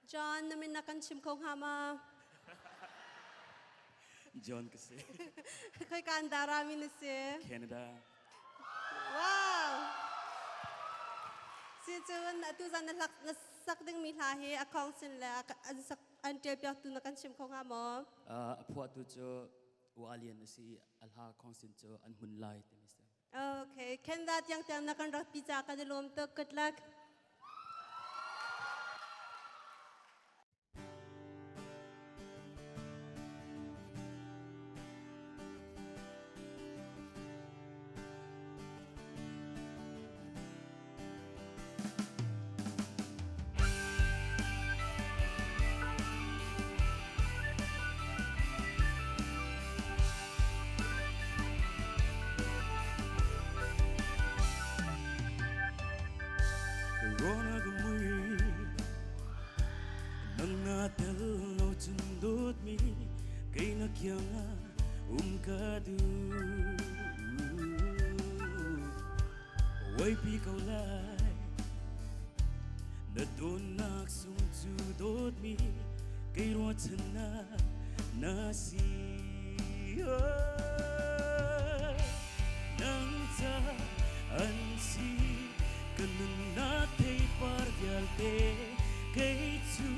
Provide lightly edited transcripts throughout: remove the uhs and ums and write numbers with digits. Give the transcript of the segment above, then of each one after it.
John, na min na kan chim kho hnga ma? John ka si. Khoi kan dara mi na si? Canada. Wow! Si cun atu zan na hlak na sak ding mi hla hi a khong sin le an sak an tial piak tu na kan chim kho hnga maw? A phuahtu cu Walian a si i a hla khong sin cu an hmun lai timi si. Okay, Canada tiang tiang na kan rak pi ca kan i lawm tuk. Good luck. Corona ka mui nang na tel lo cun dawtmi kei na kiang ah um ka duh Waipi ko lai na dawtnak sung cu dawtmi kei ruahchannak na si nang ca an si ka nunnak theipar vialte kei cu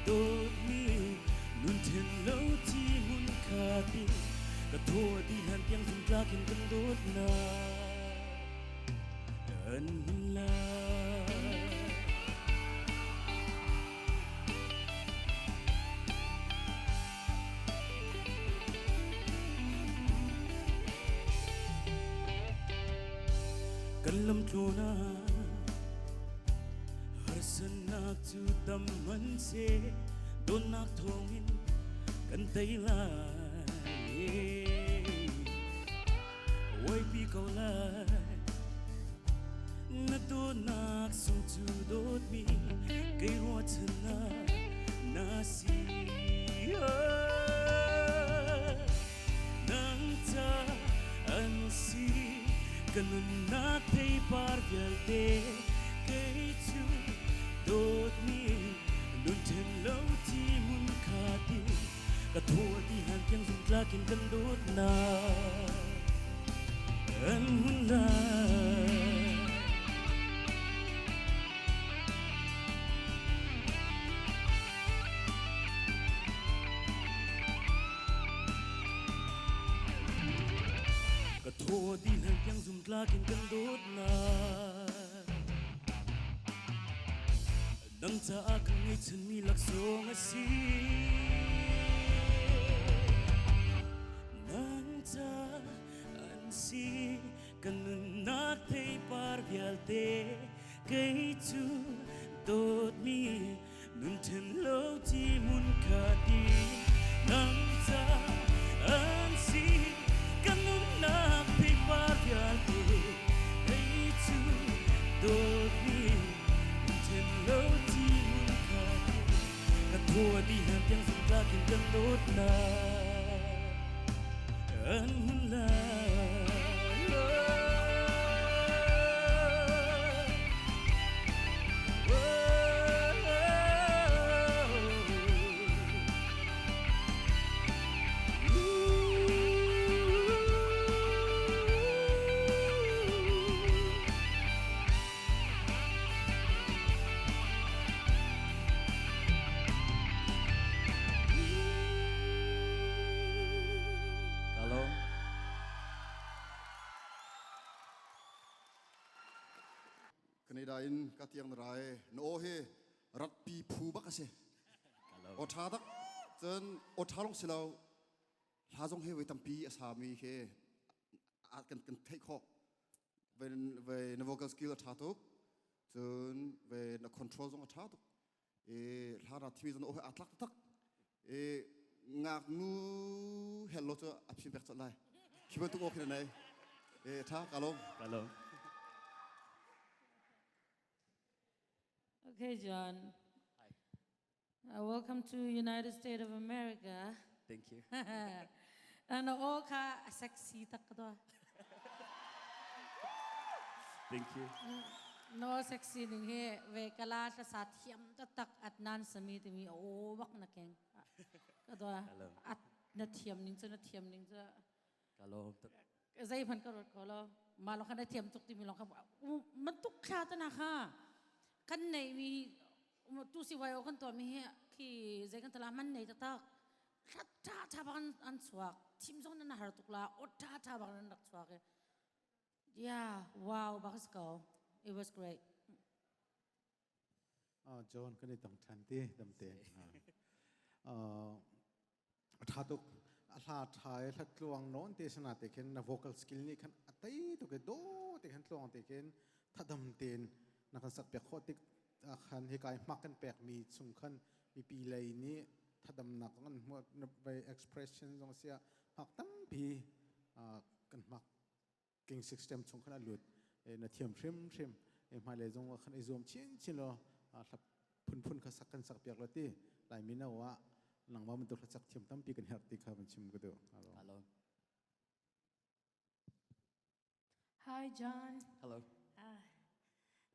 dawtmi nun then lo ti hmun kha ti ka thaw di hlan tiang zumtlak in kan dawtnak an la Kan lamtluan ah harsannak cu tam hmanhseh dawtnak thawngin kan tei lai. Waipi ko lai na dawtnak sung cu dawtmi kei ruahchannak na si. Nang ca an si ka nunnak theipar vialte kei cu dawtmi nun then lo ti mun kha ti ka thaw ti han tiang zumtlak in kan dawtnak an hun lai. Ka thaw di hlan tiang zumtlak in kan dawtnak Nang caah ka ngeihchanmi laksawng a si. Nang ca an si ka nunnak theipar vialte kei cu dawtmi nun then lo ti mun kha ti nang ca an si ka nunnak theipar vialte kei cu dawtmi Ka thua di hlan tiang zungtlak in kan dawtnak an hun lai. Hello. Canada in ka tiang na rai na aw hi ratpi phu bak a si. Aw tha tak cun aw tha long si lo hla zong hi voi tampi a sami khi kan kan theih khawh ve ve na vocal skill a tha tuk cun ve na control zong a tha tuk e hla ra thimi zong na a tlak tak e ngaknu hello cu a phim pek chat lai khi bantuk aw khi na nei e tha ka lawm ka lawm Okay, John. Hi. Welcome to United States of America. Thank you. Ano o ka sexy tak to. Thank you. No sexy ning hi ve kala hlasa thiam taktak Adnan Sami timi a aw bak na keng. Ka dua at na thiam ning cu na thiam ning cu. Ka lawm tuk. Zei hman ka ruat kho lo. Ma lo khan na thiam tuk timi long kha man tuk thla ta na kha. Kan nei mi tu si vai o kan tuah mi hi khi zei kan tala man nei taktak. Thla tha tha bak an chuak. Thim zong na har tuk la. O tha tha bak nan rak chuak. Yeah, wow, bak ko. It was great. John kan i tong ṭhan ti damte. A ṭha tuk. A hla ṭha i hla tluang nawn te sana te khin na vocal skill nih khan a tei tuk i do te khan tluang te khin thadam tein na kan sak piak khawh tik khan hika i hmak kan pekmi chung khan mipi lei nih thadamnak kan hmuh vai expression zong sia hmak tampi kan hmak king system chung khan a lut na thiam hrim hrim hmailei zong khan i zuam chin chin law hla phunphun kha sak kan sak piak lo ti lai mino ah nangmah bantuk hla sak thiam tampi kan herh ti kha van chim ka duh. Hello. Hi John. Hello.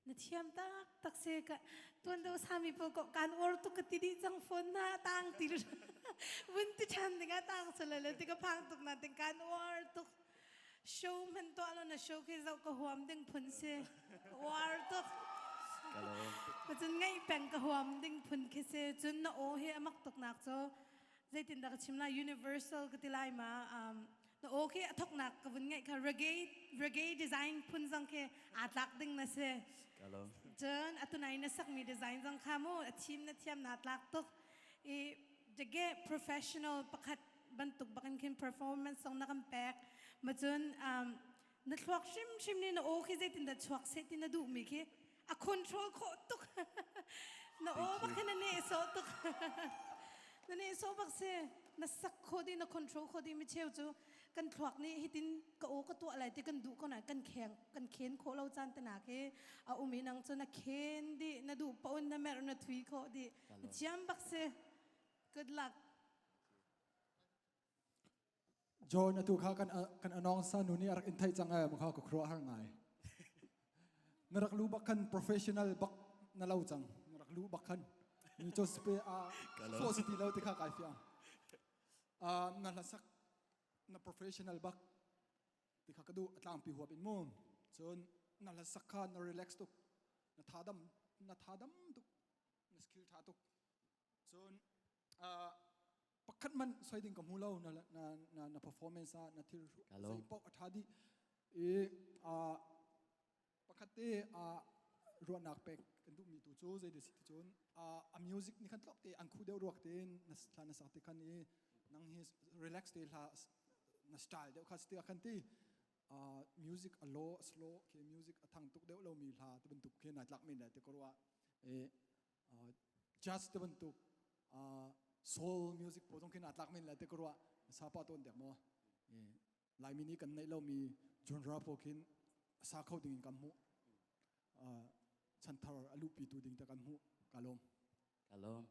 Na thiam tak tak se ka tuan do sami po ko kan or tu ka ti di chang phone na tang ti vun ti chan dinga tang sala le ti ka phang tuk na ting kan or tuk show man to alo na show khi zau ka huam ding phun se war tuk cun ngai peng ka huam ding phun khi se cun na o he amak tuk nak cho zeitin dah ka chim lai universal ka ti lai ma na aw khi a thoknak ka vun ngaih kha reggae reggae design phun zong khi aa tlak ding na si cun atunai na sakmi design zong kha mu a thim na thiam na tlak tuk i reggae professional pakhat bantuk bakin khin performance zong na kan pek ma cun na thluak hrimhrim nih na aw khi zeitin dah chuak seh ti na duhmi khi a control khawh tuk na aw bak khi na neh sawh tuk na neh sawh bak si na sak kho di na control kho di mi cheu cu kan thluak nih hitin ka aw ka tuah lai ti kan duh ko na kan kheng kan khen khawh lo caan te nak hi a um i nang cu na khen di na duh paun na mer na thui khawh di na thiam bak si good luck. John atu kha kan kan anong sa nu nih a rak in theih cang e kha ka khuaruah har ngai. Na rak lu bak khan professional bak na lo cang. Na rak lu bak khan ni cho spe a so si ti lo ti kha kai fiang. Na hlasak na professional bak ti kha ka du atlangpi huap in mu. Cun na hlasak kha na relax tuk. Na thadam na thadam tuk. Na skill tha tuk. Cun pakhat man soi ding ka hmu lo na na na na performance ah na thil zei paoh a tha dih i pakhat te ruahnak pek kan duhmi tu cu zei si ti cun a music ni khan tlok te an khu deuh ruak tein na hla na sak ti khan i nang hi relax te hla na style deuh kha si ti khan ti music a low a slow ke music a thang tuk deuh lomi hla ti bantuk khi nai tlak men lai ti ko ruah i jazz te bantuk soul music pawl zong khi naa tlak men lai te ka ruah sapa tawn dek maw Laimi nih kan neih lomi genre pawl khin sa kho ding in kan hmuh chanthar a luhpi tu ding te kan hmuh ka lawm. Ka lawm.